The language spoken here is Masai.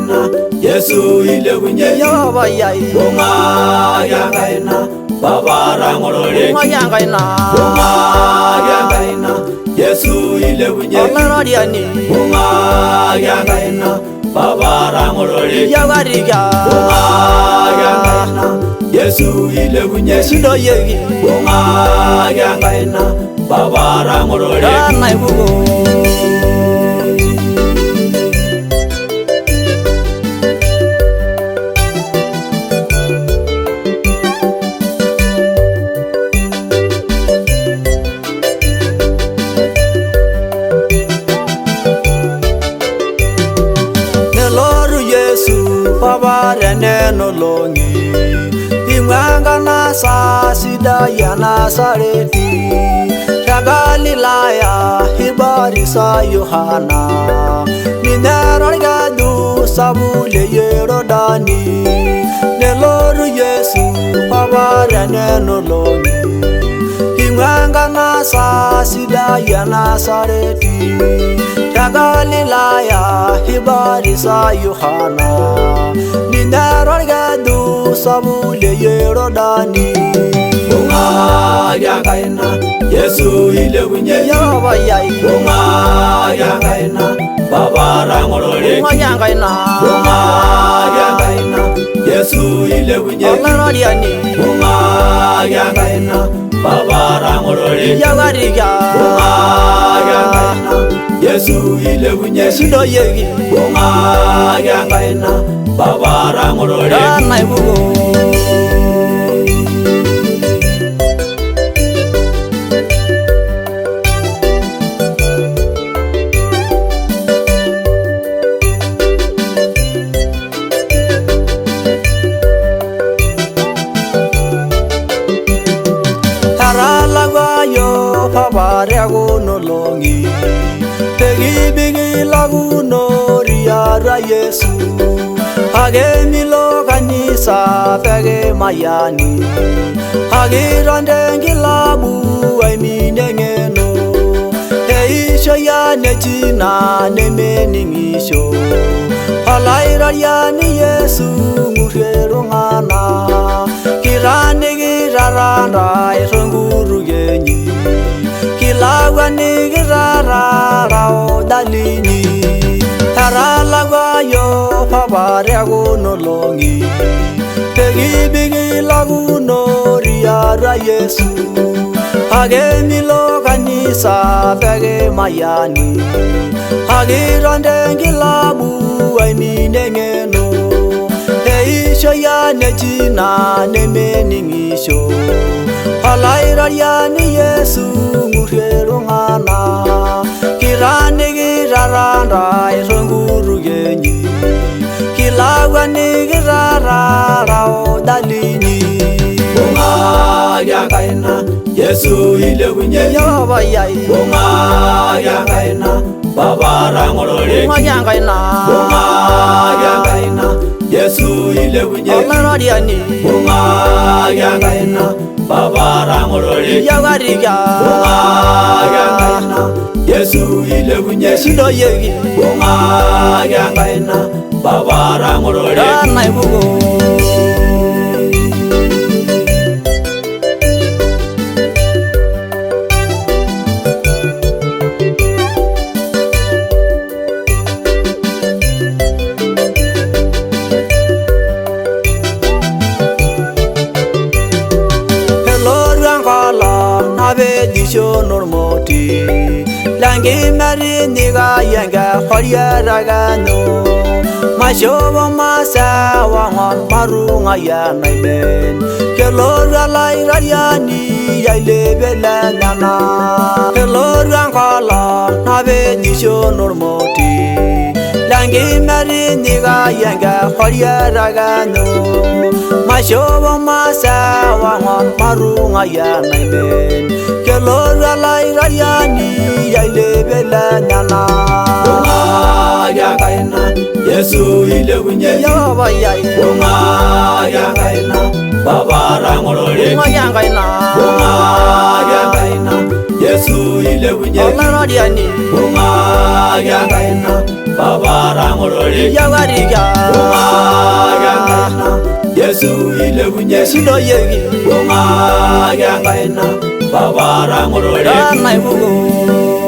enkaina Yesu ilepunyeki Yopayiai Bung'aki enkaina Papa tang'ororeki Bung'aki enkaina Bung'aki enkaina Yesu ilepunyeki Olairoriani Bung'aki enkaina Papa tang'ororeki Yakarika Bung'aki enkaina Yesu ilepunyeki Sudoyieki Bung'aki enkaina Papa tang'ororeki Naibuko Neloru Yesu papa tenenolong'i Ing'ua enkanasa sidai e Nasareti Te Galilaya ibatisa Yohana Ninye orkeju sapuk le Yorodani Neloru Yesu papa tenenolong'i Ing'ua enkanasa sidai e Nasareti Te Galilaya ibatisa Yohana Ninye orkeju sapuk le Yorodani Bung'aki enkaina Yesu ilepunyeki Yopayiai Bung'aki enkaina Papa tang'ororeki Bung'aki enkaina Bung'aki enkaina Yesu ilepunyeki Olairoriani Bung'aki enkaina Papa tang'ororeki Yakarika Bung'aki enkaina Yesu ilepunyeki Sudoyieki Bung'aki enkaina Papa tang'ororeki Naibuko Eralakwayo papa tekunolong'i Pekibikilakunori atua Yesu Ake milo kanisa pekimayiani Akiton tenkilabu aiminie eng'eno Eishoi anechina nemening'isho Olairoriani Yesu ng'urie iltung'anak Kitanikitata ntae tonkutukie enyi Kilakwanikitata oda linyi Eralakwayo papa tekunolong'i Pekibikilakunori atua Yesu Ake milo kanisa pekimayiani Akiton tenkilabu aiminie eng'eno Eishoi anechina nemening'isho Olairoriani Yesu ng'urie iltung'anak Kitanikitata ntae tonkutukie enyi Kilakwanikitata oda linyi Bung'aki enkaina Yesu ilepunyeki Yopayiai Bung'aki enkaina Papa tang'ororeki Bung'aki enkaina Bung'aki enkaina Yesu ilepunyeki Olairoriani Bung'aki enkaina Papa tang'ororeki Yakarika Bung'aki enkaina Yesu ilepunyeki Sudoyieki Bung'aki enkaina Papa tang'ororeki Naibuko Elotu enkolong napejisho normoti Lenkimerinyika enkehorietekenyu Maishopo masaa ewang'an matung'ai enaimin Kelotu olairoriani ailepie lenyenak Kelotu enkolong napejisho normoti Lenkimerinyika enkehorietekenyu Maishopo masaa ewang'an matung'ai enaimin Kelotu olairoriani ailepie lenyenak Bung'aki enkaina Yesu ilepunyeki Yopayiai Bung'aki enkaina Papa tang'ororeki Bung'aki enkaina Bung'aki enkaina Yesu ilepunyeki Olairoriani Bung'aki enkaina Papa tang'ororeki Yawarika Yesu ilepunye Sidoyeki Bungaki Enkai Papa tang'ororeki. Naibuko.